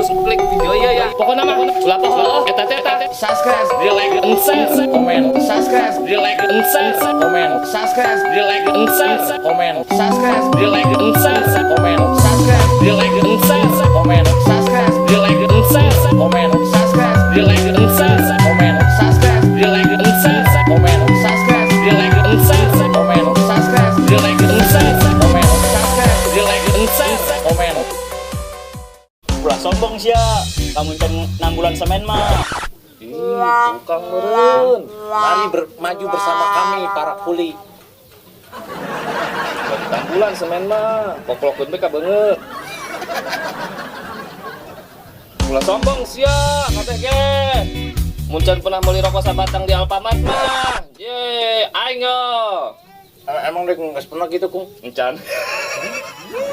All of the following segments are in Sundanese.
Terus klik video iya ya. Pokoknya mah ulah poho eta teh eta Subscribe, di like and share, komen, subscribe, di like and share, komen, subscribe, di like and share, komen, subscribe, di like and share, komen, subscribe, di like and share, komen, subscribe, di like and share, komen, subscribe, di like and share, komen, subscribe, di like and share, komen, subscribe, di like and share, komen, subscribe, di like and share, komen, subscribe, di like and share. komen. Ulah sombong sia. Lamun can 6 bulan semen mah. Ih, tukang meureun. Mari maju bersama kami para kuli. Bagi bulan semen mah, koklokeun we ka beungeut. Ulah sombong sia, kabeh ge. Mun can pernah meuli rokok sabatang di Alfamart mah. Ye, aing yo. Emang dek nggak pernah gitu, Kung? Encan.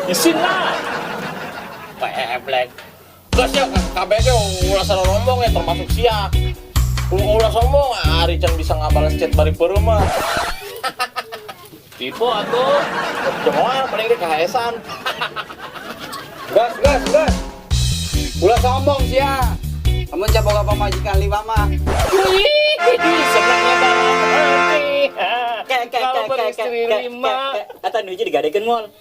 Isin lah. Peblek. Terus ya kabeh ge ulah rombong ya termasuk sia. Ulah sombong, ari can bisa ngabales chat bari peureum mah. Tipe atuh. Jemoal paling dek kahesan. Gas, gas, gas. Ulah sombong sia. Lamun can boga pamajikan lima mah. Wih, senangnya dalam hati. Ke ke Kalau ke ke ke beristri ke lima. ke. Eta nu hiji digadekeun moal.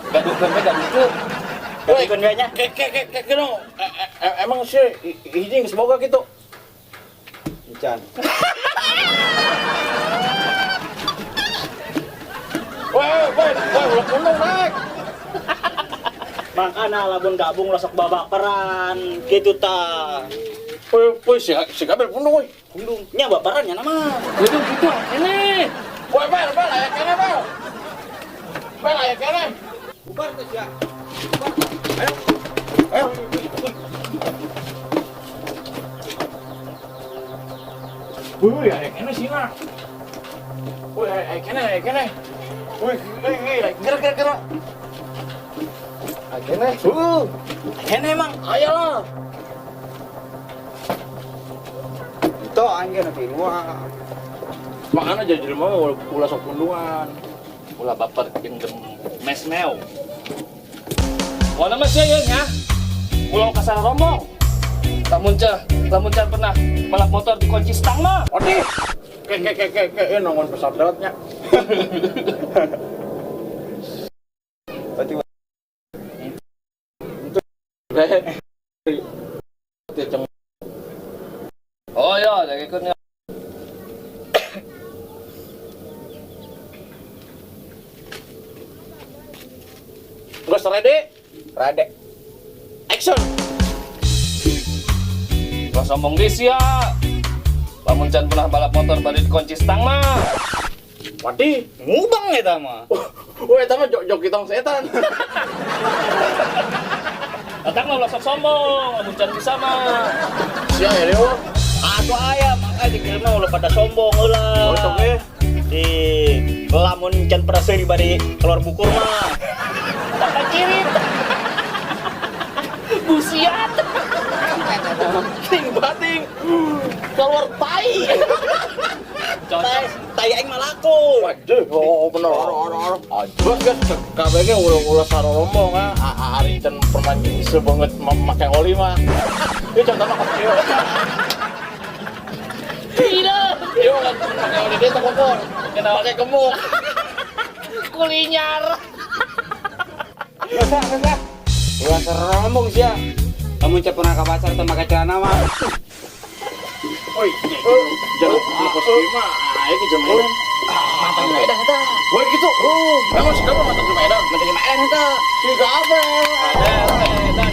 Gaduhkeun we gaduhkeun. Gadekeun we nya. Ke ke ke ke ke dong. Emang sih hiji geus boga gitu. Can. Woi, woi, woi, ulah pundung naik. Makana lamun gabung ulah sok babaperan gitu tah. Woi, woi, si si Gabel pundung woi. Pundung nya baperan nya nama. Gitu gitu ini. Woi, Bel, Bel, aya keneh, Bel. Bel, aya keneh. Bubar tuh sia. Ayo. Ayo. Woi, aya keneh sih nah. Woi, aya keneh, aya keneh. Woi, woi, woi, gerak, gerak, gerak. Aya keneh. Kene emang. Aya lah. Itu aing ge nepi luar. Makanya jadi jelema mah ulah sok pundungan. Ulah baper jeung mesmeo. Pokoknya mah sia ya nya. Ulah kasar rombong. Lamun can, lamun can pernah balap motor dikunci stang mah. Odi. Ke ke ke ke ke nongon pesawat daratnya. Berarti Oh iya, dari ikutnya. Geus ready? Rade. Action. Ulah sombong di sia. Lamun can pernah balap motor bari dikunci stang mah. Wadi. Ngubang eta mah. Woi, eta mah jok joki tong setan. Datang lah ulah sok sombong, lamun can bisa mah. Sia ya Leo. Atuh aya maka jeung jelema ulah pada sombong heula. Oh, sok ge. Di lamun can pernah seuri bari keluar bukur mah. Tak kirim. Busiat. Ting bating. Keluar tai. Cocok. Tai aing mah laku. Waduh, oh bener. Bos guys, kabeh ge ulah-ulah sarorombong ah. Ari can pernah sebanget make oli mah. Ieu contohna kos kieu. Tidak. Ieu kan make oli dia teh kompor. Kenapa? Pakai gemuk. Kulinyar. Gas, gas, gas. Ulah sombong sia. Lamun can pernah ka pasar teu make celana mah. Woi, jangan kos kieu mah. Ah, iki jelema edan. Mantan jelema edan eta. Woi gitu. Emang si kamu mantan jelema edan? Mantan jelema edan eta. Si Gabel.